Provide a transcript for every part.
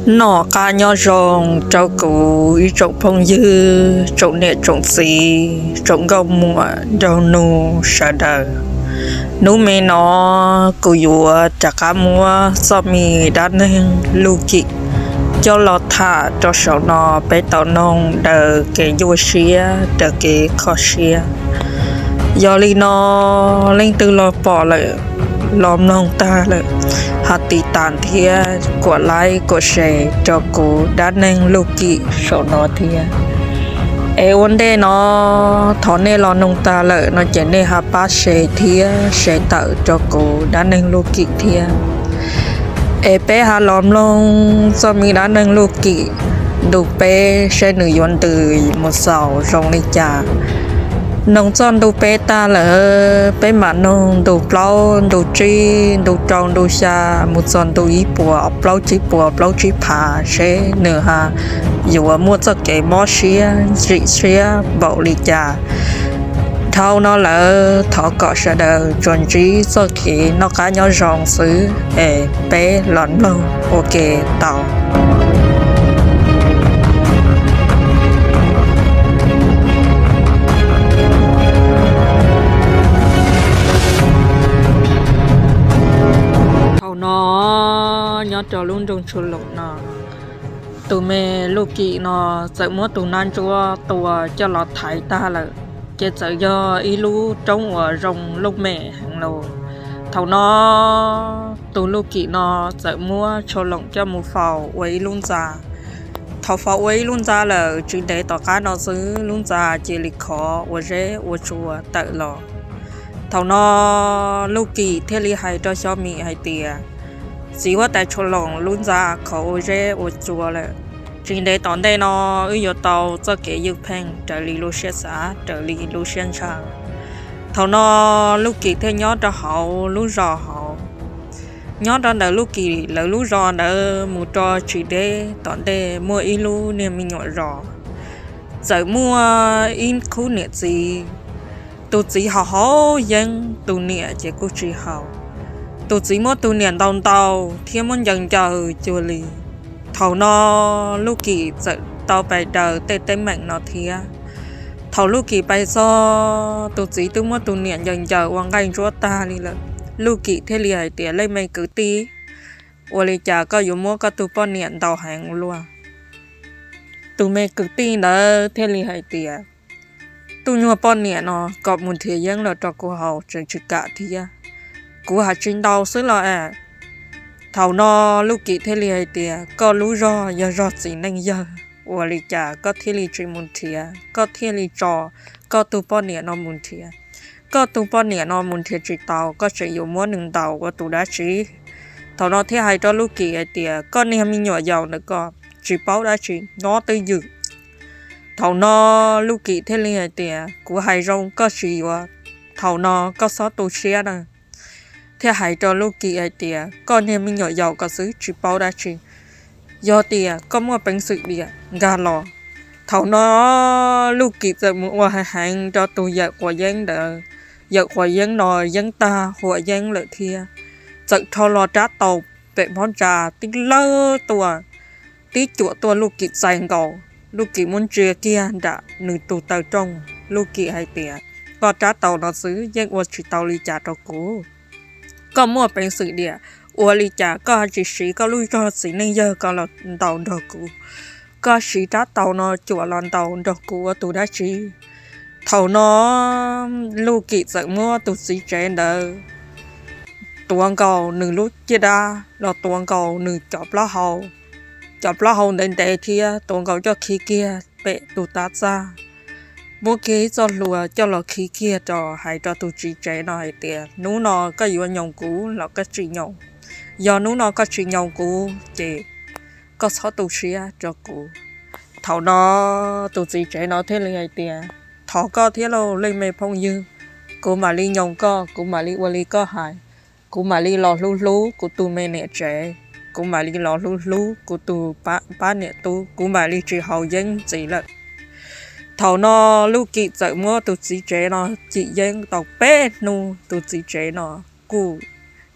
Noj qab nyob zoo rau kuv ib tsoom phooj ywg, tsoom niam tsoom txiv, tsoom nkauj muam nraug nus sawv daws. Hnub me no kuv yuav rov qab muab txoj me dab neeg Luj Kim coj los tham rau saum no peb tau mloog daws kev nyuaj siab daws kev kho siab. Yog li no, leej twg los pom lawm, los mloog tag lawm, ho tiv tas thiab kuam like kuam share rau kuv dab neeg Luj Kim saum no thiab. Es ua ntej no, thov nej los mloog tag lawm no ces nej ho pab share thiab share tawm rau kuv dab neeg Luj Kim thiab. Es peb ho los mloog txoj me dab neeg Luj Kim ntu peb saib nws yuav ntws mus xaus zoo li cas. Mloog txoj ntu peb tag lawm, peb mam mloog ntu plaub, ntu tsib, ntu rau, ntu xya, mus txog ntu ib puas, plaub tsib puas, plaub tsib phav seb nws ho yuav muaj txoj kev mob siab ntsim siab npaum li cas. Dhau no lawm, thov kom sawv daws tsuas ntsib txoj kev noj qab nyob zoo xwb es peb los mloog ua ke tau. Thaum no, nyob rau lub nroog Tshua Loos no, tus me Luj Kim no txawm muab tus nab ntsuab tua coj los thaiv tag lawm, ces txawm yog ib lub roob uas zoo looj mem heev lawm. Thaum no, tus Luj Kim no txawm muab Tshua Loos coj mus faus ua ib lub ntxa. Thaum faus ua ib lub ntxa lawm, tsis ntev tom qab no xwb lub ntxa cia li khov ua zeb ua tsua tawm los. Thaum no, Luj Kim thiaj li hais rau Xyob Mim hais tias, txiv huab tais Tshua Loos, lub ntxa khov ua zeb ua tsua lawm, tsis ntev tom ntej no wb yuav tau txoj kev ywj pheej raws li lub siab xav, raws li lub siab ntshaw. Thaum no, Luj Kim thiaj nyob rau hauv lub zos hauv. Nyob rau ntawm Luj Kim lawv lub zos ntawd mus rau tsis deb tom ntej muaj ib lub niag me nyuam zos, txawm muaj ib khub niam txiv. Tus txiv haus haus yeeb, tus niam ces kuj tsis haus. Tus txiv muab tus niam ntaus ntaus thiab muab ncaws ncaws cuag li. Thaum no, Luj Kim txawm tau pais daws tej teeb meem no thiab. Thaum Luj Kim pais txog, tus txiv twb muab tus niam ncaws ncaws ua nqaij ntsuab tag li lawm. Luj Kim thiaj li hais tias, leej me kwv tij, ua li cas koj yuav muab koj tus poj niam ntaus heev ua luaj? Tus me kwv tij ntawd thiaj li hais tias, tus nyuag poj niam no kom mus nrhiav yeeb los rau kuv haus tseem tsis kam thiab, kuv hais tsis ntaus xwb los as. Thaum no, Luj Kim thiaj li hais tias, koj lub zog yog zog txiv neej yawg, ua li cas koj thiaj li tsis mus nrhiav, koj thiaj li tso koj tus poj niam no mus nrhiav? Koj tus poj niam no mus nrhiav tsis tau, koj tseem yuav muab nws ntaus ua tus dab tsi? Thaum no thiaj hais rau Luj Kim hais tias, koj niag me nyuam yaus ntawm koj tsis paub dab tsi, nyob twj ywm. Thaum no, Luj Kim thiaj li hais tias, kuv hais zoo koj tsis yuav, thaum no koj txhob tu siab na. Thiaj hais rau Luj Kim hais tias, koj niag me nyuam yaus ko xwb tsis paub dab tsi, yog tias koj muaj peev xwm diam nkag los. Thaum no, Luj Kim txawm mus ua heev heev rau tus yawm quav yeeb ntawd. Yawm quav yeeb no yeeb tag huam yeeb lawm thiab, txawm rho los rab taus pem mob ntsa tib lawb tuaj, tib cuam tuaj Luj Kim txais nkaus. Luj Kim muab ntsia kiag nram nws tus taw rooj, Luj Kim hais tias, koj rab taus no xwb yeej ua tsis tau li cas rau kuv. Koj muaj peev xwm diam, ua li cas koj ho tsis siv koj lub zog txiv neej yawg ko los ntaus nrog kuv? Koj siv rab taus no cuam los ntaus nrog kuv ua tus dab tsi? Thaum no, Luj Kim txawm muab tus txiv tsev ntawd tuav nkaus nws lub caj dab los tuav nkaus nws cov plaub hau, cov plaub hau ntev ntev thiab tuav nkaus coj khi kiag pem tus tav txaj. Muab kiag ib txoj hlua coj los khi kiag rau, hais rau tus txiv tsev no hais tias, hnub no koj yuav nyoos kuv los koj tsis nyoos. Yog hnub no koj tsis nyoos kuv ces koj txhob tu siab rau kuv. Thaum no, tus txiv tsev no thiaj li hais tias, thov koj thiab lauj leej me phooj ywg, kuv mam li nyoos koj, kuv mam li ua li koj hais. Kuv mam li los hlub hlub kuv tus me niam tsev, kuv mam li los hlub hlub kuv tus pab niam tub, kuv mam li tsis haus yeeb ntxiv lawm. Thaum no, Luj Kim txawm muab tus txiv tsev no cim yeeb tau peb hnub, tus txiv tsev no kuj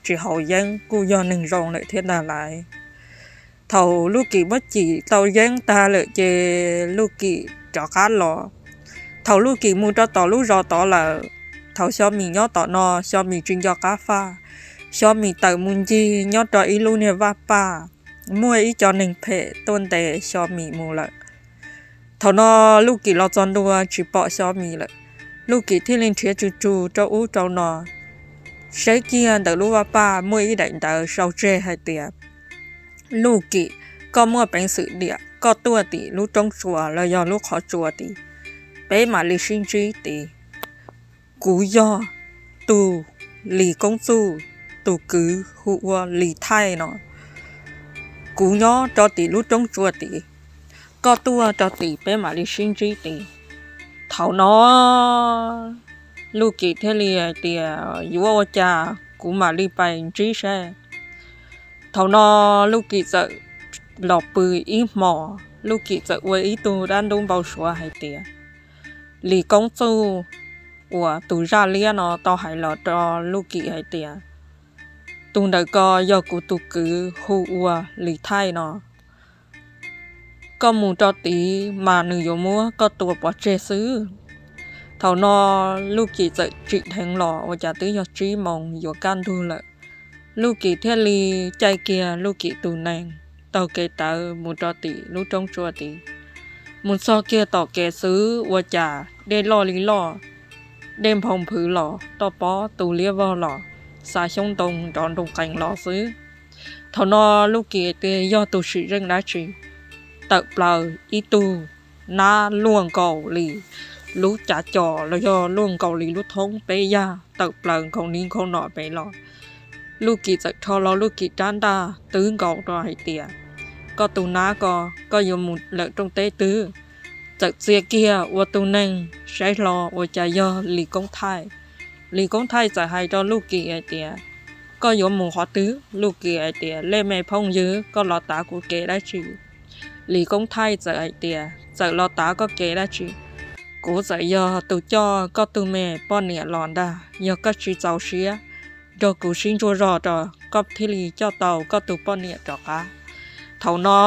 tsis haus yeeb, kuj yog neeg zoo lawm thiab ntag lauj. Thaum Luj Kim muab cim tau yeeb tag lawm ces Luj Kim rov qab los. Thaum Luj Kim mus rau tom lub zos tod lawm, thaum Xyo Mim nyob tom no, Xyo Mim tsis nco qab faj. Xyo Mim tawm mus ncig nyob rau ib lub niag vaj paj, muaj ib co neeg phem tuaj ntes Xyo Mim mus lawm. Thaum no Luj Kim los txog ntua tsis pom Xyo Mim lawm, Luj Kim thiaj li nrhiav tsw tsug rau ub rau no, saib kiag ntawm lub vaj paj muaj ib daim ntawv sau tseg hais tias, Luj Kim, koj muaj peev xwm diam, koj tuaj tim lub roob tsua los yog lub qhov tsua tid, peb mam li sib ntsib tid. Kuv yog tus Lis Koob Txuj tus kwv hu ua Lis Thaij no. Kuv nyob rau tim lub roob tsua tid, koj tuaj rau tim peb mam li sib ntsib tid. Thaum no Luj Kim thiaj li hais tias, Yuav ua cas, kuv mam li pais ntsib saib. Thaum no Luj Kim txawm los pw ib hmos, Luj Kim txawm ua ib tug dab ntub npau suav hais tias, Lis Koob Txuj uas tus zaj liab no tau hais los rau Luj Kim hais tias, Tus ntawm ko yog kuv tus kwv hu ua Lis Thaij no. Koj mus rau tid mas nws yuav muab koj tua pov tseg xwb. Thaum no Luj Kim txawm tsim dheev los ua cas twb yog tsib moos yuav kaj ntug lawm. Luj Kim thiaj li caij kiag Luj Kim tus nees taug kev tawv mus rau tim lub roob tsua tid. Mus txog kiag tom kev xwb ua cas dej loj li loj, dej nphoo nphwv los toj pob tu liab vog los, xa xyoob ntoo nrov nroo qees los xwb. Thaum no Luj Kim tias yog tus sim zeej dab tsi, tawm plaws ib tug nab luaj nkaus li lub cav cos los yog luaj nkaus li lub thoob peb yag tawm plaws nkaus ni nkaus no pem los. Luj Kim txawm rho los Luj Kim rab ntaj twb nkaus rau hais tias, Koj tus nab ko, koj yuav mus lawm rooj teb twg? Txawm txia kiag ua tus neeg saib hlo ua cas yog Lis Koob Thaij. Lis Koob Thaij txawm hais rau Luj Kim hais tias, Koj yuav mus qhov twg? Luj Kim hais tias, Lej me phooj ywg, koj los tav kuv kev dab tsi? Lis Koob Thaij txawm hais tias, Txawm los tav koj kev dab tsi? Kuv txawm yog tus coj koj tus me poj niam los ntag. Yog koj tsis txaus siab, nrog kuv sib ntsuas zog rau koj thiaj li coj tau koj tus poj niam rov qab. Thaum no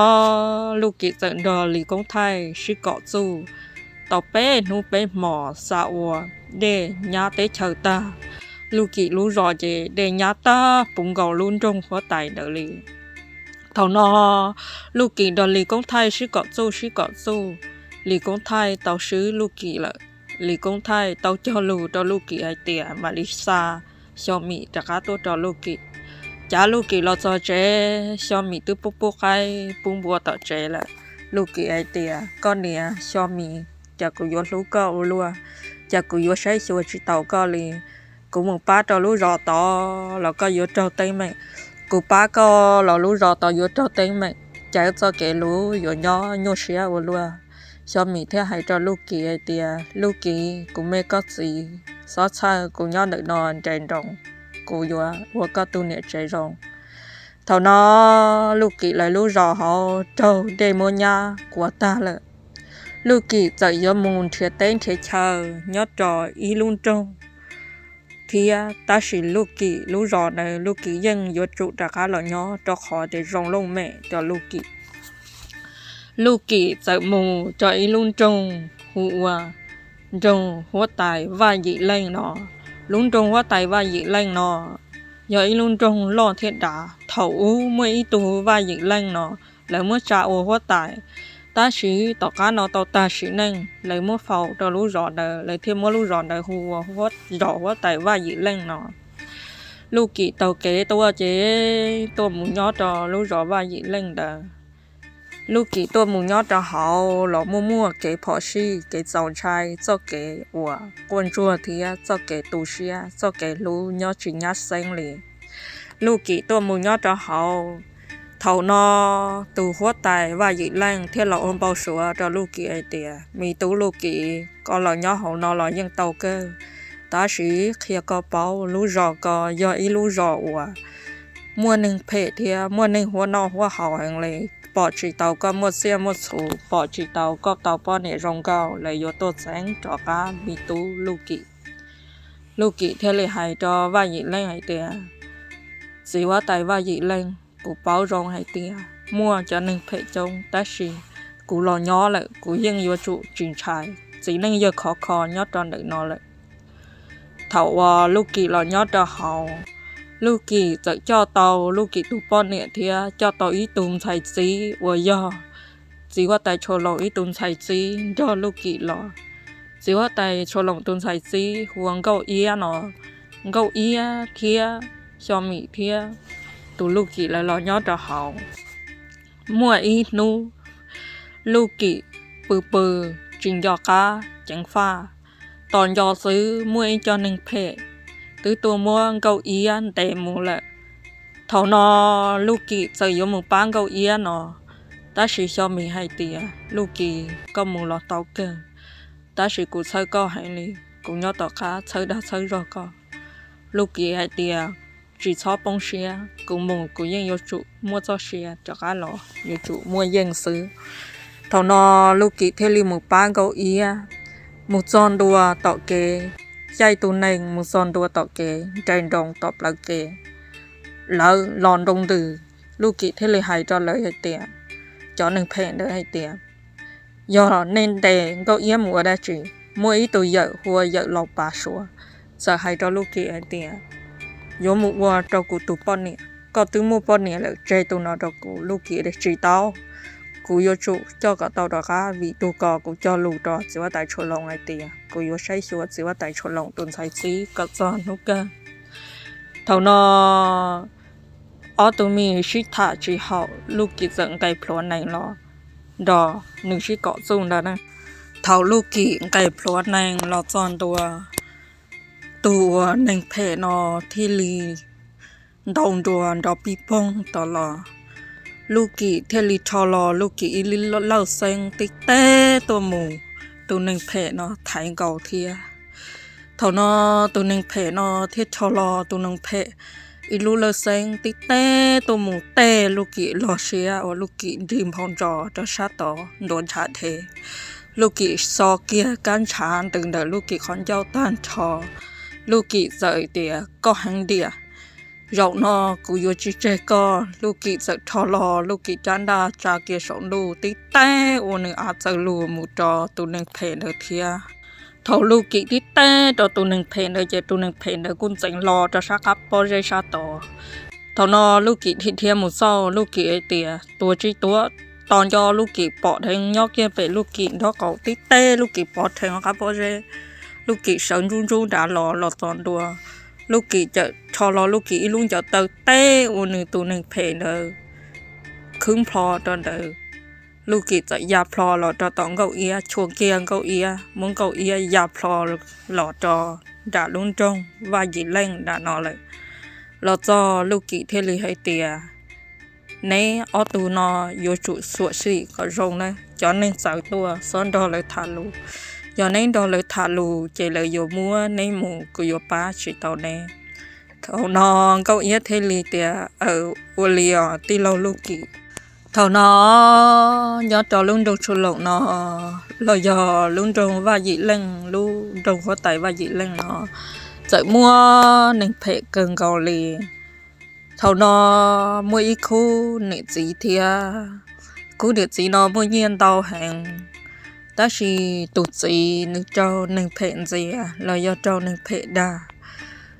Luj Kim txawm nrog Lis Koob Thaij sib kom txuj tau peb hnub peb hmos xa ua dej nyab teb chaws tag. Luj Kim lub zos ces dej nyab tag puv nkaus lub nroog Huab Tais ntawd li. Thaum no Luj Kim nrog Lis Koob Thaij sib kom txuj sib kom txuj, Lis Koob Thaij tau swb Luj Kim lawm. Lis Koob Thaij tau cog lus rau Luj Kim hais tias mam li xa Xyo Mim rov qab tuaj rau Luj Kim. Cav Luj Kim los txog tsev, Xyo Mim twb pub pub qaib pub npua tom tsev lawm. Luj Kim hais tias, Koj niam Xyo Mim, cas kuv yuav hlub koj ua luaj, cas kuv yuav saib xyuas tsis taus koj li. Kuv mus pab rau lub zos tod los koj yuav raug teeb meem, kuv pab koj los lub zos tod yuav raug teeb meem, cas txoj kev hlub yuav nyob nyuaj siab ua luaj. Xyo Mim thiaj hais rau Luj Kim hais tias, Luj Kim, kuv me koj txiv, txhob txhawj, kuv nyob ntawm no nres nroos, kuv yuav ua koj tus niam tsev zoo. Thaum no Luj Kim lawv lub zos hauv raug dej muab nyab kuav tag lawm. Luj Kim txawm yuav mus nrhiav teb nrhiav chaw nyob rau ib lub nroog thiab, tab sis Luj Kim lub zos ntawd Luj Kim yeej yuav tsum rov qab los nyob rau qhov tias zoo looj mem rau Luj Kim. Luj Kim txawm mus rau ib lub nroog hu ua nroog Huab Tais Vaj Yim Leej no. Lub nroog Huab Tais Vaj Yim Leej no yog ib lub nroog loj thiab dav. Thaum ub muaj ib tug Vaj Yim Leej no, lawv muab tsa ua huab tais, tab sis tom qab no tau tag sim neej, lawv muab faus rau lub zos ntawd, lawv thiaj muab lub zos ntawd hu ua zos Huab Tais Vaj Yim Leej no. Luj Kim taug kev tuaj ces tuaj mus nyob rau lub zos Vaj Yim Leej ntawd. Luj Kim tuaj mus nyob rau hauv los muaj muaj kev phom sij, kev txaus ntshai, txoj kev uas quaj ntsuag thiab txoj kev tu siab, txoj kev hlub nyob tsis nyab xeeb li. Luj Kim tuaj mus nyob rau hauv. Thaum no tus huab tais Vaj Yim Leej thiaj los ua npau suav rau Luj Kim hais tias, Me tub Luj Kim, koj los nyob hauv no los yeej tau kawg, tab sis qhia koj paub, lub zos ko yog ib lub zos uas muaj neeg phem thiab muaj neeg huab noj huab haus heev li. Pom tsis tau koj muaj tsiaj muaj txhu, pom tsis tau koj tau poj niam zoo nkauj, lawv yuav tuaj txeeb rov qab me tub Luj Kim. Luj Kim thiaj li hais rau Vaj Yim Leej hais tias, Txiv huab tais Vaj Yim Leej, kuv paub zoo hais tias muaj cov neeg phem coob, tab sis kuv los nyob lawm kuv yeej yuav tsum tsis ntshai, txiv neej yawg khov kho nyob rau ntawm no lawm. Thaum uas Luj Kim los nyob rau hauv, Luj Kim txawm coj tau Luj Kim tus poj niam thiab coj tau ib tug ntxhais txib uas yog txiv huab tais Tshua Loos ib tug ntxhais txib nrog Luj Kim los. Txiv huab tais Tshua Loos tus ntxhais txib hu ua Nkauj Iab no, Nkauj Iab thiab Xyo Mim thiab tus Luj Kim lawv los nyob rau hauv. Muaj ib hnub Luj Kim pw pw tsis nco qab ceev faj, tos nco xwb muaj ib co neeg phem twb tuaj muab Nkauj Iab ntes mus lawm. Thaum no Luj Kim txawm yuav mus pab Nkauj Iab no, tab sis Xyo Mim hais tias, Luj Kim, koj mus los tau kawg, tab sis kuv txhawb koj heev li, kuv nyob tom qab txhawb dag txhawb zog koj. Luj Kim hais tias, tsis txhob poob siab, kuv mus kuv yeej yuav tsum muaj txoj sia rov qab los, yuav tsum muaj yeej xwb. Thaum no Luj Kim thiaj li mus pab Nkauj Iab, mus txog ntua tom kev, caij tus nees mus txog ntua tom kev nres nroos tom plawv kev. Lawv los nroo ntws, Luj Kim thiaj li hais rau lawv hais tias, cov neeg phem ntawd hais tias, yog nej ntes Nkauj Iab mus ua dab tsi? Muaj ib tug yawm hu ua yawm Laus Pav Suav txawm hais rau Luj Kim hais tias, yuav mus ua rau kuv tus poj niam, koj twb muaj poj niam lawm tseg tus no rau kuv. Luj Kim tias, tsis tau, kuv yuav tsum coj kom tau rov qab vim tus ko kuv cog lus rau txiv huab tais Tshua Loos hais tias kuv yuav saib xyuas txiv huab tais Tshua Loos tus ntxhais txib kom txog hnub kawg. Thaum no ob tug me sib tham tsis haum, Luj Kim txawm nqes plhuav nees los nrog nws sib kom txuj ntawd na. Thaum Luj Kim nqes plhuav nees los txog ntua, tus uas neeg phem no thiaj li ntaus nruas nrov pij poog tod los. Luj Kim thiaj li rho los Luj Kim ib lub lawj xeeb tib teg tuaj mus, tus neeg phem no thaiv nkaus thiab. Thaum no tus neeg phem no thiaj rho los tus neeg phem ib lub lawj xeeb tib teg tuaj mus tej Luj Kim log siab uas Luj Kim nrig nphau ntsos rau sab tod ntuav ntshav dhev. Luj Kim xo kiag kab ntshav ntws ntawm Luj Kim qhov ncauj tag nrho. Luj Kim txawm tias, koj heev diam, zaum no kuv yuav tsis tseg koj. Luj Kim txawm rho los Luj Kim rab ntaj tsa kiag saum ntuj tib teg ua nws av txawv lug mus rau tus neeg phem ntawd thiab. Thaum Luj Kim tib teg rau tus neeg phem ntawd ces tus neeg phem ntawd kuj ntxeev los rau sab qab pob zeb sab tod. Thaum no Luj Kim dhia dhia mus xauj Luj Kim hais tias, tuag tsis tuag. Tos nco Luj Kim pom dheev nyob kiag pem Luj Kim nraub qaum tib teg Luj Kim pov rhees qab pob zeb. Luj Kim sawv ntsub ntsub nrad los los txog ntua, Luj Kim cawm rho los Luj Kim ib lub ncaws taw teb ua nws tus neeg phem ntawd khwb nplho rau ntawd. Luj Kim txawm ya plho los rau tom Nkauj Iab, chua kiag Nkauj Iab, muab Nkauj Iab ya plho los rau nram lub nroog Vaj Yim Leej nram no lawm. Los txog Luj Kim thiaj li hais tias, neb ob tug no yuav tsum xyuam xim kom zoo na, cov neeg txawv tuaj txhob nrog lawv tham lus. Yog neb nrog lawv tham lus ces lawv yuav muab neb mus, kuv yuav pab tsis tau neb. Thaum no Nkauj Iab thiaj li tias, aw, ua li os tij laug Luj Kim. Thaum no nyob rau lub nroog Tshua Loos no, los yog lub nroog Vaj Yim Leej, lub nroog huab tais Vaj Yim Leej no, txawm muaj neeg phem kawg nkaus li. Thaum no muaj ib khub niam txiv thiab. Khub niam txiv no muaj nyiaj ntau heev, tab sis tus txiv nws raug neeg phem ntxias los yog raug neeg phem dag.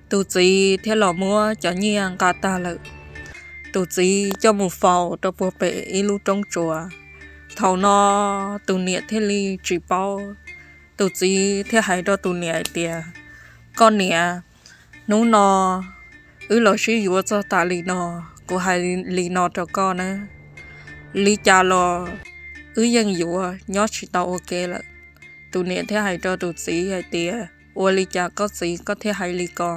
Tus txiv thiaj los muab cov nyiaj nqa tag lawm, tus txiv coj mus faus rau puag pem ib lub roob tsuas. Thaum no tus niam thiaj li tsis paub. Tus txiv thiaj hais rau tus niam hais tias, koj niam, hnub no wb los sib yuav txog tas li no, kuv hais li no rau koj na, li cas los wb yeej yuav nyob tsis tau ua ke lawm. Tus niam thiaj hais rau tus txiv hais tias, ua li cas koj txiv koj thiaj hais li ko?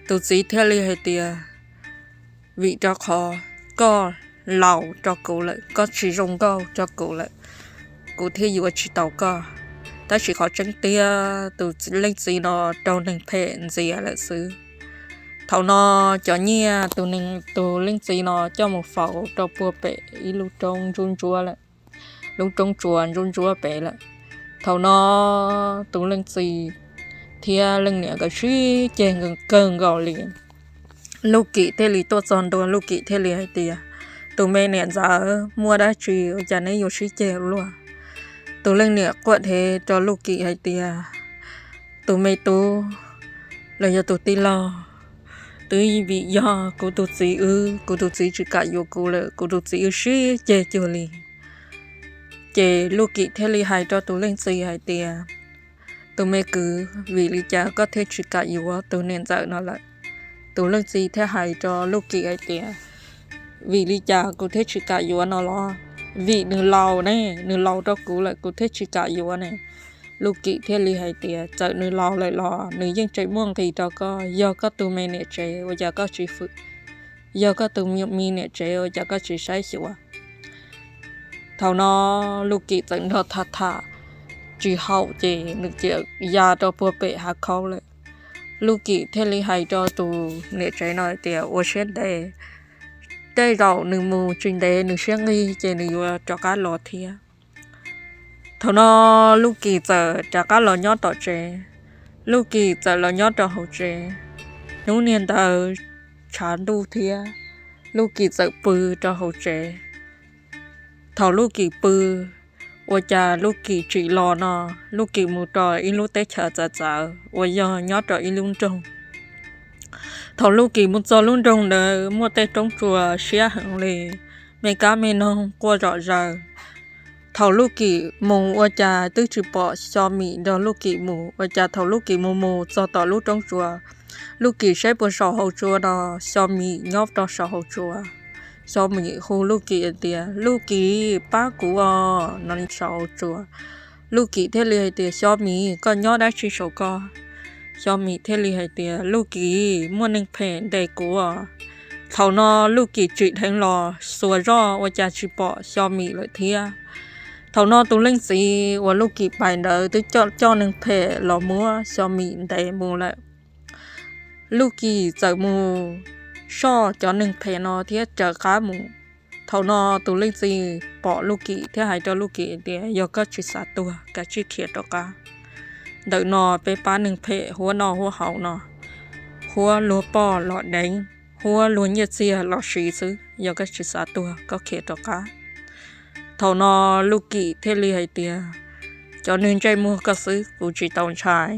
Tus txiv thiaj li hais tias, vim rau qhov koj laus rau kuv lawm, koj tsis zoo nkauj rau kuv lawm, kuv thiaj yuav tsis tau koj. Tab sis qhov tseeb tiag tus leej txiv no raug neeg phem ntxias lawm xwb. Thaum no cov nyiaj tus leej txiv no coj mus faus rau puag pem ib lub roob ntsuab ntsuab lawm, lub roob tsuas ntsuab ntsuab pem lawm. Thaum no tus leej txiv thiab leej niam nkawd sib ceg kawg nkaus li. Luj Kim thiaj li tuaj txog ntua, Luj Kim thiaj li hais tias, Tus me niam ntxawm muaj dab tsi ua cas neb yuav sib ceg ua luaj? Tus leej niam quaj dhev rau Luj Kim hais tias, tus me tub los yog tus tij laug, twb vim yog kuv tus txiv wb, kuv tus txiv tsis kam yuav kuv lawm, kuv tus txiv wb sib ceg cuag li. Ces Luj Kim thiaj li hais rau tus leej txiv hais tias, tus me kwv, vim li cas koj thiaj tsis kam yuav tus niam ntxawm no lawm? Tus leej txiv thiaj hais rau Luj Kim hais tias, vim li cas kuv thiaj tsis kam yuav no los? Vim nws laus ne, nws laus rau kuv lawm kuv thiaj tsis kam yuav ne. Luj Kim thiaj li hais tias, txawm nws laus lawm los nws yeej tseem muaj nqis rau koj, yog koj tus me niam tsev ua cas koj tsis fwm, yog koj tus me niam tsev ua cas koj tsis saib xyuas. Thaum no Luj Kim txawm nrog tham tham tsis haum ces nws cia ya rau puag pem hav khaub lawm. Luj Kim thiaj li hais rau tus niam tsev no tias ua siab ntev, tej zaum nws mus tsis ntev nws siab nqig ces nws yuav rov qab los thiab. Thaum no Luj Kim txawm rov qab los nyob tom tsev. Luj Kim txawm los nyob rau hauv tsev. Hnub niag ntawd tshav ntuj thiab, Luj Kim txawm pw rau hauv tsev. Thaum Luj Kim pw, ua cas Luj Kim tsim los no, Luj Kim mus rau ib lub teb chaws txawv txawv uas yog nyob rau ib lub nroog. Thaum Luj Kim mus txog lub nroog ntawd muaj tej roob tsuas siab heev li, me kab me noog quaj zom zaws. Thaum Luj Kim mus ua cas twb tsis pom Xyo Mim nrog Luj Kim mus, ua cas thaum Luj Kim mus mus txog tom lub roob tsuas, Luj Kim saib puag saum hauv tsua no, Xyo Mim nyob rau saum hauv tsua. Xyo Mim hu Luj Kim tias, Luj Kim, pab kuv os, no saum hauv tsua. Luj Kim thiaj li hais tias, Xyo Mim, koj nyob dab tsi saum ko? Xyo Mim thiaj li hais tias, Luj Kim, muaj neeg phem ntes kuv os. Thaum no Luj Kim tsim dheev los xuas zoj ua cas tsis pom Xyo Mim lawm thiab. Thaum no tus leej txiv uas Luj Kim pais ntawd twb coj coj neeg phem los muab Xyo Mim ntes mus lawm. Luj Kim txawm mus soj cov neeg phem no thiab raws qab mus. Thaum no tus leej txiv pom Luj Kim thiab hais rau Luj Kim tias, yog koj tsis xav tuag kav tsij khiav rov qab. Ntawm no peb pab neeg phem huab noj huab haus no, huab luag poj los deev, huab luag nyiaj txiag los siv xwb, yog koj tsis xav tuag koj khiav rov qab. Thaum no Luj Kim thiaj li hais tias, cov neeg ntsej muag koj xwb kuv tsis tau ntshai,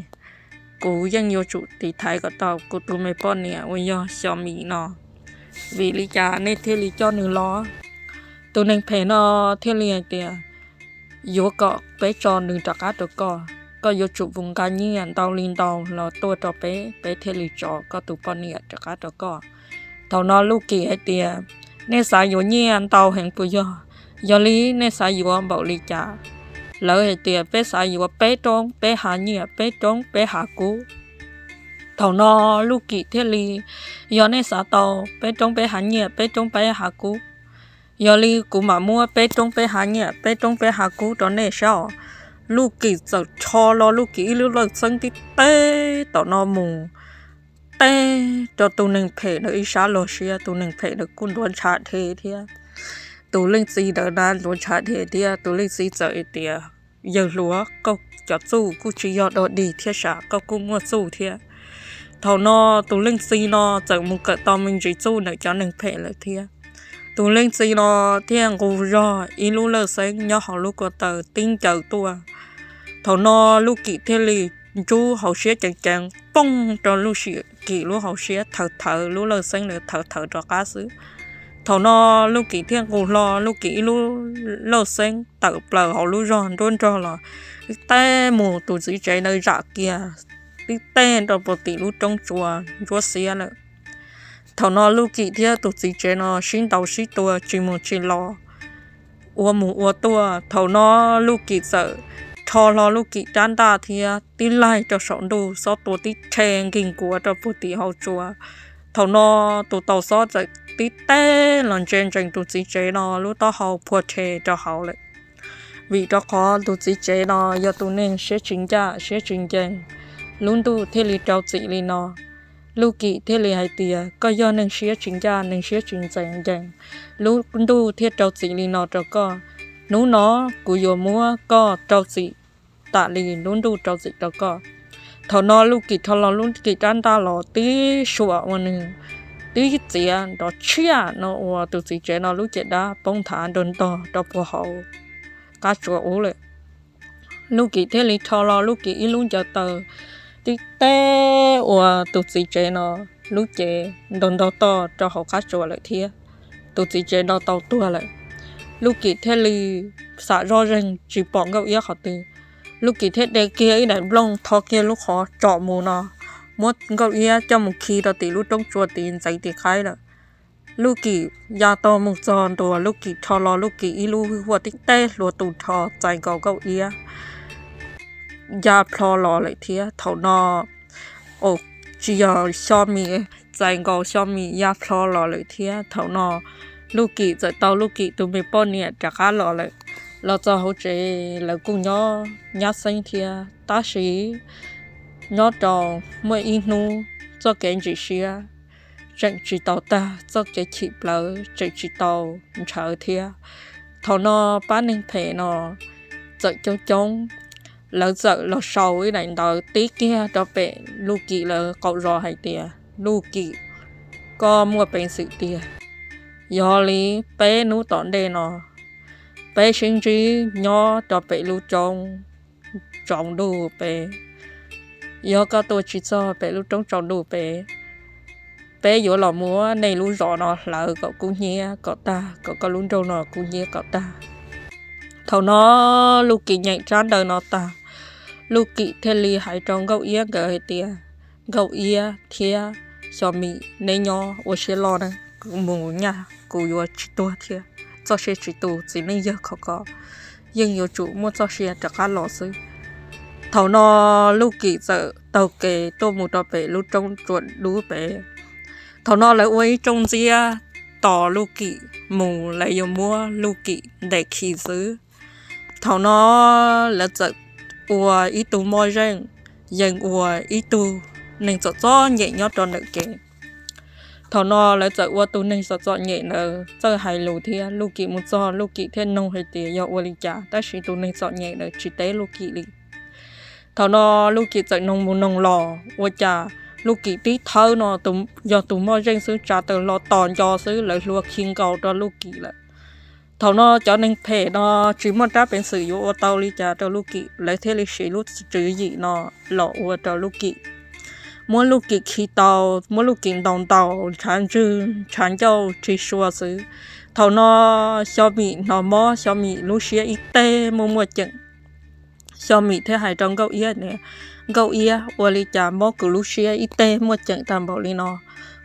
kuv yeej yuav tsum tiv thaiv kom tau kuv tus me poj niam uas yog Xyo Mim no. Vim li cas nej thiaj li coj nws los? Tus neeg phem no thiaj li hais tias, yuav kom peb tso nws rov qab rau koj, koj yuav tsum mus nqa nyiaj ntau li ntau los tuaj rau peb, peb thiaj li tso koj tus poj niam rov qab rau koj. Thaum no Luj Kim hais tias, nej xav yuav nyiaj ntau heev puas yog? Yog li nej xav yuav npaum li cas? Lawv hais tias, peb xav yuav peb roob peb hav nyiaj, peb roob peb hav kub. Thaum no Luj Kim thiaj li, yog nej xav tau peb roob peb hav nyiaj, peb roob peb hav kub, yog li kuv mam muab peb roob peb hav nyiaj, peb roob peb hav kub rau nej saib os. Luj Kim txawm rho los Luj Kim ib lub lawj xeeb tib teg tom no mus, teb rau tus neeg phem ntawd ib sab log siab, tus neeg phem ntawd kuj ntuav ntshav dhev thiab. Tus leej txiv ntawd na ntuav ntshav dhev thiab, tus leej txiv txawm hais tias, yawg hluas, koj cov txuj kuj tsis yog dog dig thiab sas, koj kuj muaj txuj thiab. Thaum no tus leej txiv no txawm mus kawm tau me ntsis txuj ntawm cov neeg phem lawm thiab. Tus leej txiv no thiaj nqus zog ib lub lawj xeeb nyob hauv lub ko taw tib ncaws tuaj. Thaum no Luj Kim thiaj li ntsub hauv siab ceev ceev pooj rau Luj Kim lub hauv siab, thawv thawv lub lawj xeeb ntawd thawv thawv rov qab xwb. Thaum no Luj Kim thiaj nqus hlo Luj Kim ib lub lawj xeeb tawm plaws hauv lub zog nruab nrog los, tib teg mus tus txiv tsev ntawd zam kiag, tib teg rau puag tim lub roob tsua ntsuab xiab lawm. Thaum no Luj Kim thiab tus txiv tsev no sib ntaus sib tua tsis mus tsis los, ua mus ua tuaj. Thaum no Luj Kim txawm rho hlo Luj Kim rab ntaj thiab tib laig rau saum ntuj, xob tua tib rhe nkig nkuav rau puag tim hauv tsua. Thaum no tus tau xob txawm tib teg los ntsia ntsees tus txiv tsev no lub taub hau phua rhe rau hauv lawm. Vim rau qhov tus txiv tsev no yog tus neeg siab tsis ncaj siab tsis ncees, lub ntuj thiaj li rau txim li no. Luj Kim thiaj li hais tias, koj yog neeg siab tsis ncaj neeg siab tsis ncees, lub ntuj thiaj rau txim li no rau koj. Hnub no kuv yuav muab koj rau txim tam li lub ntuj rau txim rau koj. Thaum no Luj Kim rho los Luj Kim rab ntaj los tib suam ua nws twb txiav nrov tshiab no uas tus txiv tsev no lub caj dab poob nthav nrog ntog rau puag hauv qab tsua ub lawm. Luj Kim thiaj li rho los Luj Kim ib lub ncaws taws tib teb uas tus txiv tsev no lub cev nrog ntog toj rau hauv qab tsua lawm thiab. Tus txiv tsev no tau tuag lawm. Luj Kim thiaj li xam zoj zeeg tsis pom Nkauj Iab qhov twg. Luj Kim thiaj de kiag ib daim nplooj tho kiag lub qhov tsom mus no, muab Nkauj Iab coj mus khi rau tim lub roob tsua tid ntxeev tim qaib lawm. Luj Kim ya tau mus txog ntua, Luj Kim rho los Luj Kim ib lub hwj huaj tib teb hlua tus rho txais nkaus Nkauj Iab ya plho los lawm thiab. Thaum no, tsis yog, Xyo Mim txais nkaus Xyo Mim ya plho los lawm thiab. Thaum no Luj Kim txawm tau Luj Kim tus me poj niam rov qab los lawm. Los txog hauv tsev lawv kuj nyob nyab xeeb thiab, tab sis nyob rau muaj ib hnub txoj kev ntsim siab tseem tsis tau tag, txoj kev chim plawv tseem tsis tau ntshaw thiab. Thaum no pab neeg phem no txawm coob coob, lawv txawm los sau ib daim ntawv tib kiag rau pem Luj Kim lawv qaum zos hais tias, Luj Kim, koj muaj peev xwm tiag, yog li peb hnub tom ntej no peb sib ntsib nyob rau pem lub roob tsaus ntuj pem. Yog koj tuaj tsis txog pem lub roob tsaus ntuj pem, peb yuav los muab nej lub zos no hlawv kom kub hnyiab kom tag, kom koj lub nroog no kub hnyiab kom tag. Thaum no Luj Kim nyeem tsab ntawv no tag, Luj Kim thiaj li hais rau Nkauj Iab nkawd hais tias, Nkauj Iab thiab Xyo Mim, neb nyob ua siab loj na, kuv mus nyaj kuv yuav tsis tuag thiab. Txoj sia tsis tu, txiv neej yawg khov kho, yeej yuav tsum muaj txoj sia rov qab los xwb. Thaum no Luj Kim txawm taug kev tuaj mus rau pem lub roob tsua dub pem. Thaum no lawv ua ib rooj ntxiab tos Luj Kim mus, lawv yuav muab Luj Kim ntes khi xwb. Thaum no lawv txawm ua ib tug moj zeej, yeej ua ib tug neeg txom txom nyem nyob rau ntawm kev. Thaum no lawv txawm ua tus neeg txom txom nyem ntawd txawj hais lus thiab. Luj Kim mus txog, Luj Kim thiaj noog hais tias yog ua li cas, tab sis tus neeg txom nyem ntawd tsis teb Luj Kim li. Thaum no Luj Kim txawm noog mus noog los, ua cas Luj Kim tib thawb no yog tus moj zeej xwb, tsa taws hlo tos nco xwb, lawv hlua khi nkaus rau Luj Kim lawm. Thaum no cov neeg phem no tsis muaj rab peev xwm yuav ua tau li cas rau Luj Kim, lawv thiaj li siv lub tswv yim no los ua rau Luj Kim. Muab Luj Kim khi tau, muab Luj Kim ntaus ntaus ntshav ntswg ntshav ncauj ris sua xwb. Thaum no Xyo Mim hnov mob, Xyo Mim lub siab ib teg muaj muaj ceem. Xyo Mim thiaj hais rau Nkauj Iab tias, Nkauj Iab, ua li cas mob kuv lub siab ib teg muaj ceem tag npaum li no?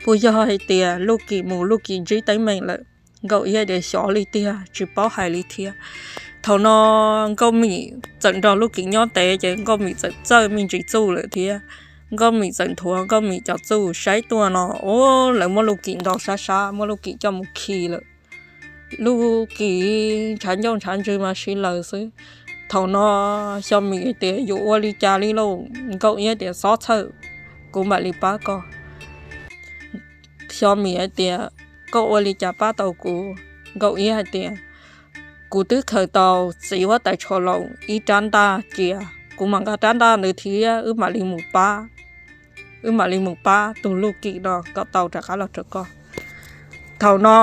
Puas yog hais tias Luj Kim mus Luj Kim ntsib teeb meem lawm? Nkauj Iab tias, xyov li tiag, tsis paub hais li thiab. Thaum no Nkauj Mim txawm nrog Luj Kim nyob ntev, ces Nkauj Mim txawm txawj me ntsis txuj lawm thiab. Nkauj Mim txawm nthuav Nkauj Mim cov txuj saib tuaj no, ua lawv muab Luj Kim ntaus sab sab, muab Luj Kim coj mus khi lawm. Luj Kim ntshav ncauj ntshav ntswg mas sib laws xwb. Thaum no Xyo Mim tias, yuav ua li cas li lauj? Nkauj Iab tias, xob txhawj, kuv mam li pab koj. Xyo Mim hais tias, koj ua li cas pab tau kuv? Nkauj Iab hais tias, kuv twb khaws tau txiv huab tais tsho laus ib rab ntaj cia, kuv mam nqa rab ntaj ntawd thiab wb mam li mus pab, wb mam li mus pab tus Luj Kim no kom tau rov qab los rau koj. Thaum no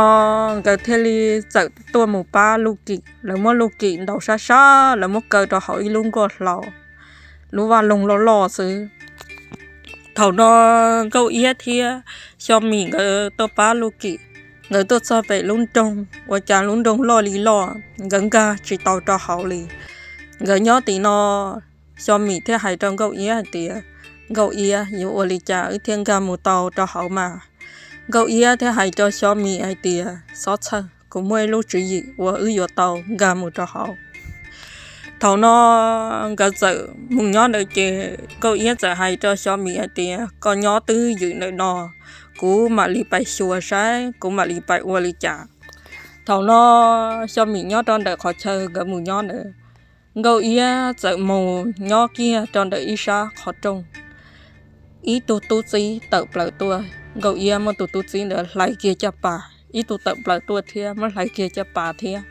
nkawd thiaj li txawm tuaj mus pab Luj Kim, lawv muab Luj Kim ntaus sab sab, lawv muab kaw rau hauv ib lub nkuaj hlau, lub vaj loog loj loj xwb. Thaum no Nkauj Iab thiab Xyo Mim nkawd tuaj pab Luj Kim. Nkawd tuaj txog pem lub nroog, ua cas lub nroog loj li loj, nkawd nkag tsis tau rau hauv li. Nkawd nyob tim no, Xyo Mim thiaj hais rau Nkauj Iab hais tias, Nkauj Iab, yuav ua li cas wb thiaj nkag mus tau rau hauv mas? Nkauj Iab thiaj hais rau Xyo Mim hais tias, xob txhawj, kuv muaj ib lub tswv yim uas wb yuav tau nkag mus rau hauv. Thaum no nkawd txawm mus nyob ntawd ces Nkauj Iab txawm hais rau Xyo Mim hais tias, koj nyob twj ywm ntawm no, kuv mam li pais xyuas saib kuv mam li pais ua li cas. Thaum no Xyo Mim nyob rau ntawm qhov chaw nkawd mus nyob ntawd, Nkauj Iab txawm mus nyob kiag rau ntawm ib sab qhov rooj. Ib tug tub txib tawm plaws tuaj, Nkauj Iab muab tus tub txib ntawd hlais kiag caj pas, ib tug tawm plaws tuaj thiab muab hlais kiag caj pas thiab.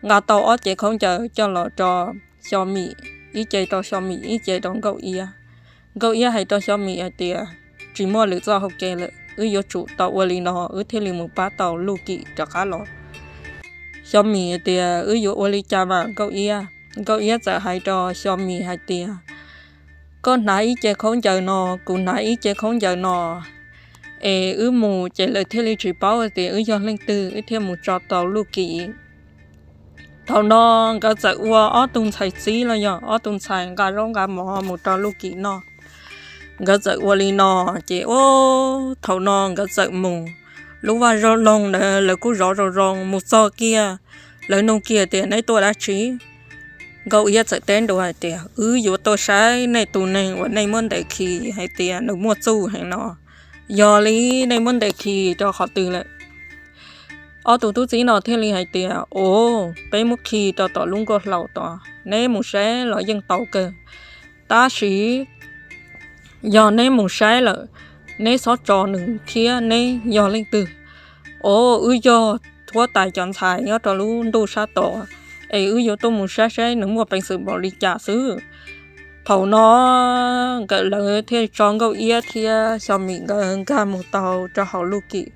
Nqa tau ob cev khaub ncaws coj los rau Xyo Mim, ib ce rau Xyo Mim, ib ce rau Nkauj Iab. Nkauj Iab hais rau Xyo Mim hais tias, tsis muaj lwm txoj hau kev lawm, wb yuav tsum tau ua li no wb thiaj li mus pab tau Luj Kim rov qab los. Xyov Mim tias, Wb yuav ua li cas mas Nkauj Iab? Nkauj Iab txawm hais rau Xyov Mim hais tias, Koj hnav ib ce khaub ncaws no, kuv hnav ib ce khaub ncaws no, es wb mus ces lawv thiaj li tsis paub tias wb yog leej twg, wb thiaj mus tso tau Luj Kim. Thaum no nkawd txawm ua ob tug ntxhais txib los yog ob tug ntxhais nqa zaub nqa mov mus rau Luj Kim noj. Nkawd txawm ua li no, ces thaum no nkawd txawm mus. Lub vaj zaub loog ntawd lawv kuj zov zoo zoo, mus txog kiag, lawv nug kiag tias, Neb tuaj dab tsi? Nkauj Iab txawm teb ntua hais tias, Wb yuav tuaj saib nej tus neeg uas nej muab ntes khi hais tias nws muaj txuj heev no, yog li nej muab ntes khi rau qhov twg lawm? Ob tug tub txib no thiaj li hais tias, Ov, peb muab khi rau tom lub nkuaj hlau tod, neb mus saib los yeej tau kawg. Tab sis yog neb mus saib lawm, neb txhob tso nws thiab neb yog leej twg. Ov, wb yog huab tais cov ntxhais nyob rau lub ntuj sab tod, es wb yuav tuaj mus saib saib nws muaj peev xwm npaum li cas xwb. Thaum no nkawd lawv thiaj tso Nkauj Iab thiab Xyov Mim nkawd nkag mus tau rau hauv Luj Kim.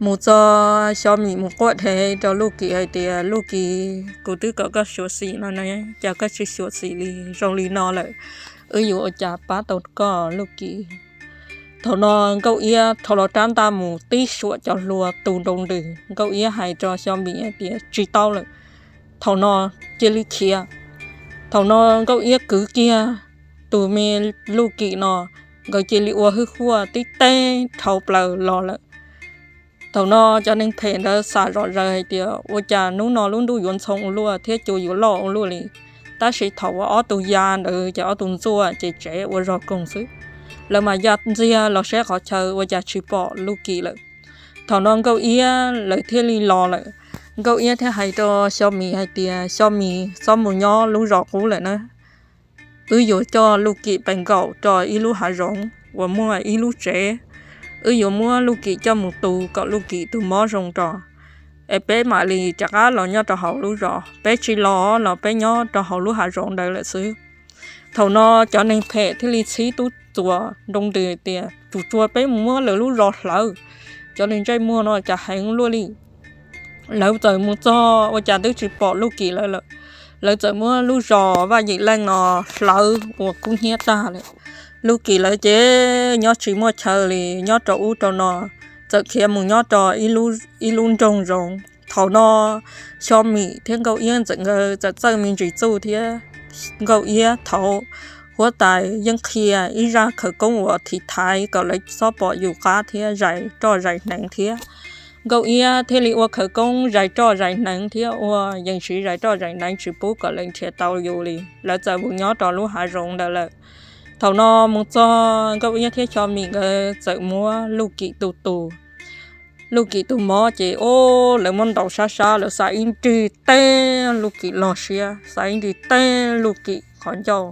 Mus txog Xyov Mim mus quaj dhev rau Luj Kim hais tias, Luj Kim, kuv twb kom koj xyuam xim no ne, cas koj tsis xyuam xim li, zoo li no lawm, wb yuav ua cas pab tau koj Luj Kim? Thaum no Nkauj Iab rho los rab ntaj mus tib suam cov hlua tu nroo ntws. Nkauj Iab hais rau Xyov Mim hais tias, Tsis tau lawm. Thaum no cia li khiav. Thaum no Nkauj Iab kwv kiag tus me Luj Kim no, nkawd cia li ua hwj huaj tib teg dhau plaws los lawm. Thaum no cov neeg phem ntawd xav zom zaws hais tias, Ua cas hnub no lub ntuj yuav ntxhoo ua luaj thiab cua yuav loj ua luaj li? Tab sis thaum uas ob tug ya ntawd ces ob tug ntxuaj ces tsev ua zog koog xwb. Lawv mas ya ntxiag los saib qhov chaw ua cas tsis pom Luj Kim lawm. Thaum no Nkauj Iab lawv thiaj li los lawm. Nkauj Iab thiaj hais rau Xyov Mim hais tias, Xyov Mim, txhob mus nyob lub zos qub lawm na. Wb yuav coj Luj Kim pes nkaum rau ib lub hav zoov uas muaj ib lub tsev. Wb yuav muab Luj Kim coj mus tu kom Luj Kim tus mob zoo rau, es peb mam li rov qab los nyob rau hauv lub zos. Peb tsis los los peb nyob rau hauv lub hav zoov ntawd lawm xwb. Thaum no cov neeg phem thiaj li txhib tub txuas nroo ntws tias, Tsuas tsuas peb mus muab lawv lub zos hlawv. Cov neeg ntsej muag no cas heev luaj li. Lawv txawm mus txog ua cas twb tsis pom Luj Kim lawv lawm. Lawv txawm muab lub zos Vaj Yim Leej no hlawv ua kub hnyiab tag lawm. Luj Kim lawv ces nyob tsis muaj chaw li, nyob rau ub rau no, txawm khiav mus nyob rau ib lub nroog zoov. Thaum no Xyov Mim thiab Nkauj Iab ntxawm nkawd txawm txawj me ntsis txuj thiab. Nkauj Iab thaum huab tais yeej qhia ib zaj khawv koob uas thim thaiv kom lawv txhob pom yus qab thiab zais roj zais hneev thiab. Nkauj Iab thiaj li ua khawv koob zais roj zais hneev thiab ua yees siv zais roj zais hneev tsis pub kom lawv nrhiav tau yus li. Lawv txawm mus nyob rau lub hav zoov ntawd lawm. Thaum no mus txog Nkauj Iab thiab Xyov Mim nkawd txawm muab Luj Kim tu tus. Luj Kim tus mob ces, o, lawv muab ntaus sab sab, lawv xa ib nrig teb Luj Kim log siab, xa ib nrig teb Luj Kim qhov ncauj,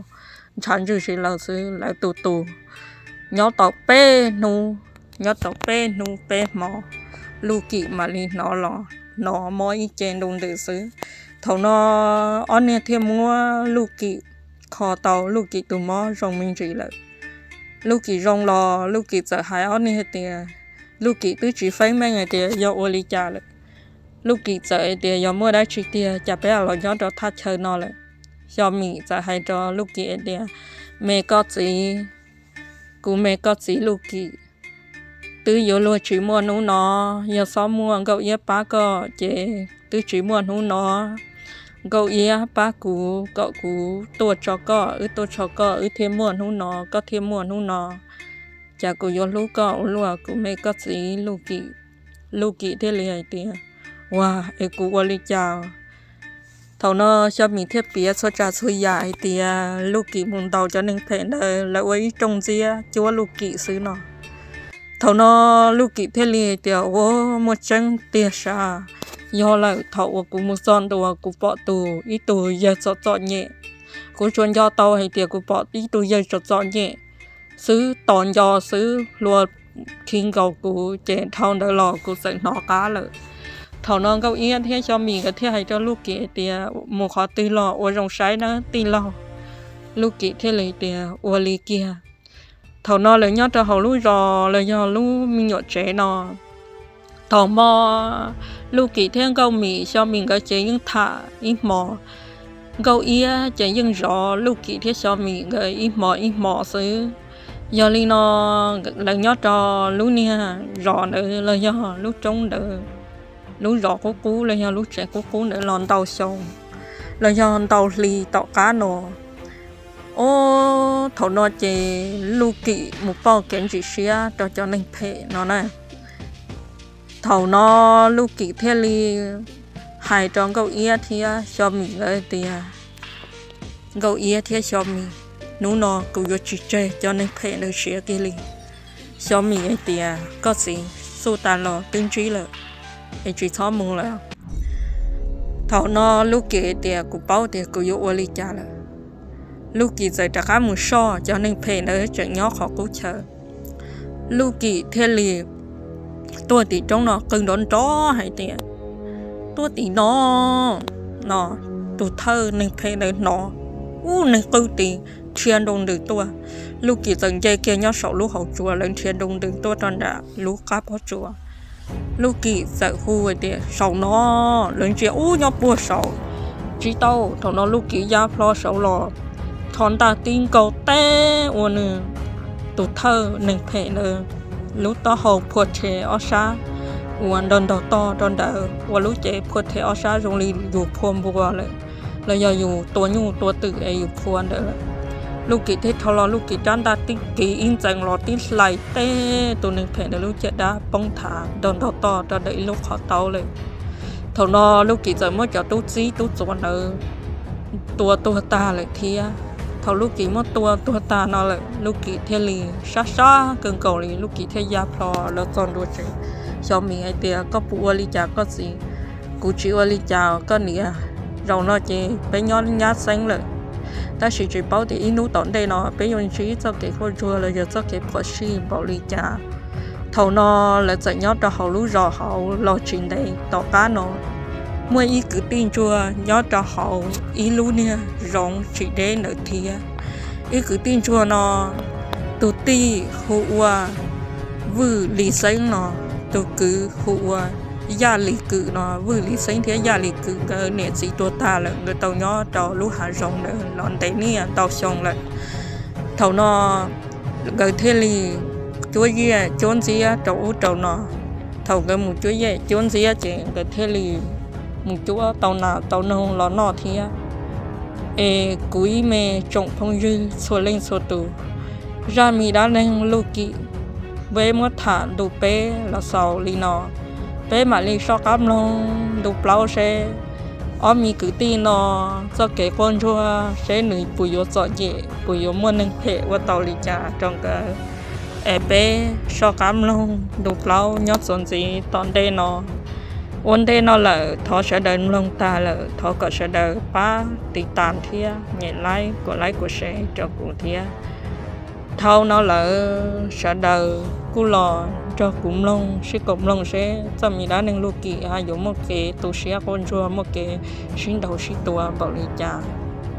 ntshav ntswg si lawm xwb. Lawv tu tus nyob tau peb hnub, nyob tau peb hnub peb hmo, Luj Kim mam li hnov los, hnov mob ib ce nroo ntws xwb. Thaum no ob niag thiaj muab Luj Kim kho tau Luj Kim tus mob zoo me ntsis lawm. Luj Kim zoo los Luj Kim txawm hais ob niag hais tias, Luj Kim twb tsis feeb meej hais tias yog ua li cas lawm. Luj Kim txawm hais tias yog muaj dab tsi tiag cas peb los nyob rau thaj chaw no lawm. Xyov Mim txawm hais rau Luj Kim hais tias, me koj txiv, kuv me koj txiv Luj Kim, twb yuav luag tsis muaj hnub no, yog txhob muaj Nkauj Iab pab koj ces twb tsis muaj hnub no. Nkauj Iab pab kuv kom kuv tuaj tso koj, wb tuaj tso koj wb thiaj muaj hnub no, koj thiaj muaj hnub no. Cas kuv yuav hlub koj ua luaj kuv me koj txiv Luj Kim. Luj Kim thiaj li hais tias, ua, es kuv ua li cas? Thaum no Xyov Mim thiaj piav txhua tsav txhua yam hais tias Luj Kim mus ntaus cov neeg phem ntawd lawv ua ib rooj ntxiab cuab Luj Kim xwb no. Thaum no Luj Kim thiaj li hais tias, ua, muaj tseeb tiag sas, yog lawm, thaum uas kuv mus txog ntua kuv pom tus ib tug yawg txom txom nyem. Kuv tsuas nco tau hais tias kuv pom ib tug yawg txom txom nyem xwb, tos nco xwb, hlua khi nkaus kuv ces dhau ntawd los kuv txawm hnov qab lawm. Thaum no Nkauj Iab thiab Xyov Mim nkawd thiaj hais rau Luj Kim hais tias, mus qhov twg los ua zoo saib nawb tij laug. Luj Kim thiaj li tias, ua li kiag. Thaum no lawv nyob rau hauv lub zos los yog lub me nyuam tsev no, thaum hmo Luj Kim thiab Nkauj Mim Xyo Mim nkawd ces yeej tham ib hmo. Nkauj Iab ces yeej zov Luj Kim thiab Xyo Mim nkawd ib hmo ib hmo xwb. Yog li no lawv nyob rau lub niag zos ntawd los yog lub roob ntawd, lub zos qub qub los yog lub tsev qub qub ntawd los ntau xyoo los yog ntau hli tom qab no. Ob, thaum no ces Luj Kim mus pauj kev ntsim siab rau cov neeg phem no na. Thaum no Luj Kim thiaj li hais rau Nkauj Iab thiab Xyo Mim nkawd tias, Nkauj Iab thiab Xyo Mim, hnub no kuv yuav tsis tseg cov neeg phem ntawd siav kiag li. Xyo Mim hais tias, Koj txiv, xub tas los twb ntsib lawm, es tsis txhob mus lawm. Thaum no Luj Kim tias, Kuv paub tias kuv yuav ua li cas lawm. Luj Kim txawm rov qab mus soj cov neeg phem ntawd tseem nyob qhov qub chaw. Luj Kim thiaj li tuaj tim roob no qw nrov nrov hais tias, Tuaj tim no, no. Tus thawj neeg phem ntawd hnov, ub, neeg qw tim, nrhia nroo ntws tuaj. Luj Kim txawm nce kiag nyob saum lub hauv tsua, lawv nrhia nroo ntws tuaj rau nram lub qab pob tsuas. Luj Kim txawm hu hais tias, Saum no. Lawv ntsia, ub, nyob puag saud, tsis tau. Thaum no Luj Kim ya plho saud los, rho ntaj tib nkaug teb ua nws tus thawj neeg phem ntawd lub taub hau phua rhe ob sab uas nrog ntog toj rau ntawd, ua lub cev phua rhe ob sab zoo li yus phua npua lawm, los yog yus tua nyuj tua twm es yus phua ntawd lawm. Luj Kim thiaj rho los, Luj Kim rab ntaj tib kiv ib ntxees los tib hlais teb tus neeg phem ntawd lub caj dab poob thav nrog ntog toj rau ntawm ib lub qhov taub lawm. Thaum no Luj Kim txawm muab cov tub txib tub txuas ntawd tua tuag tag lawm thiab. Thaum Luj Kim muab tua tuag tag no lawm, Luj Kim thiaj li sab sab kawg nkaus li, Luj Kim thiaj ya plho los txog ntua tsev. Xyov Mim hais tias, Koj puas ua li cas koj txiv? Kuv tsis ua li cas koj niam. Zaum no ces peb nyob nyab xeeb lawm, tab sis tsis paub tias ib hnub tom ntej no peb yuav ntsib txoj kev quaj ntsuag los yog txoj kev phom sij npaum li cas. Thaum no lawv txawm nyob rau hauv lub zos hauv los tsis ntev tom qab no, muaj ib kwv tij ntsuag nyob rau hauv ib lub niag zoov tsis deb ntawd thiab. Ib kwv tij ntsuag no, tus tij hu ua Vwj Lis Xeeb no, tus kwv hu ua Yaj Lis Kwm no. Vwj Lis Xeeb thiab Yaj Lis Kwm nkawd niam txiv tuag tag lawm, nkawd tau nyob rau lub hav zoov ntawd los ntev niaj ntau xyoo lawm. Thaum no nkawd thiaj li cuab yiaj cuab ntxiab rau ub rau no. Thaum nkawd mus cuab yiaj cuab ntxiab ces nkawd thiaj li mus cuab tau nas tau noog los noj thiab. Es kuv ib me tsoom phooj ywg txhua leej txhua tus, zaj me dab neeg Luj Kim peb muab tham ntu peb los xaus li no. Peb mam li soj qab mloog ntu plaub seb ob me kwv tij no txoj kev quaj ntsuag seb nws puas yuav txom nyem, puas yuav muaj neeg phem ua tau li cas rau nkawd. Es peb soj qab mloog ntu plaub nyob txuas ntxiv tom ntej no. Ua ntej no lawm, thov sawv daws mloog tag lawm thov kom sawv daws pab tiv tas thiab nyem like, kuv like, kuv share rau kuv thiab. Dhau no lawm sawv daws kuj los nrog kuv mloog sib koom mloog seb txoj me dab neeg Luj Kim yuav muaj kev tu siab quaj ntsuag, muaj kev sib ntaus sib tua npaum li cas.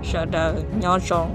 Sawv daws nyob zoo.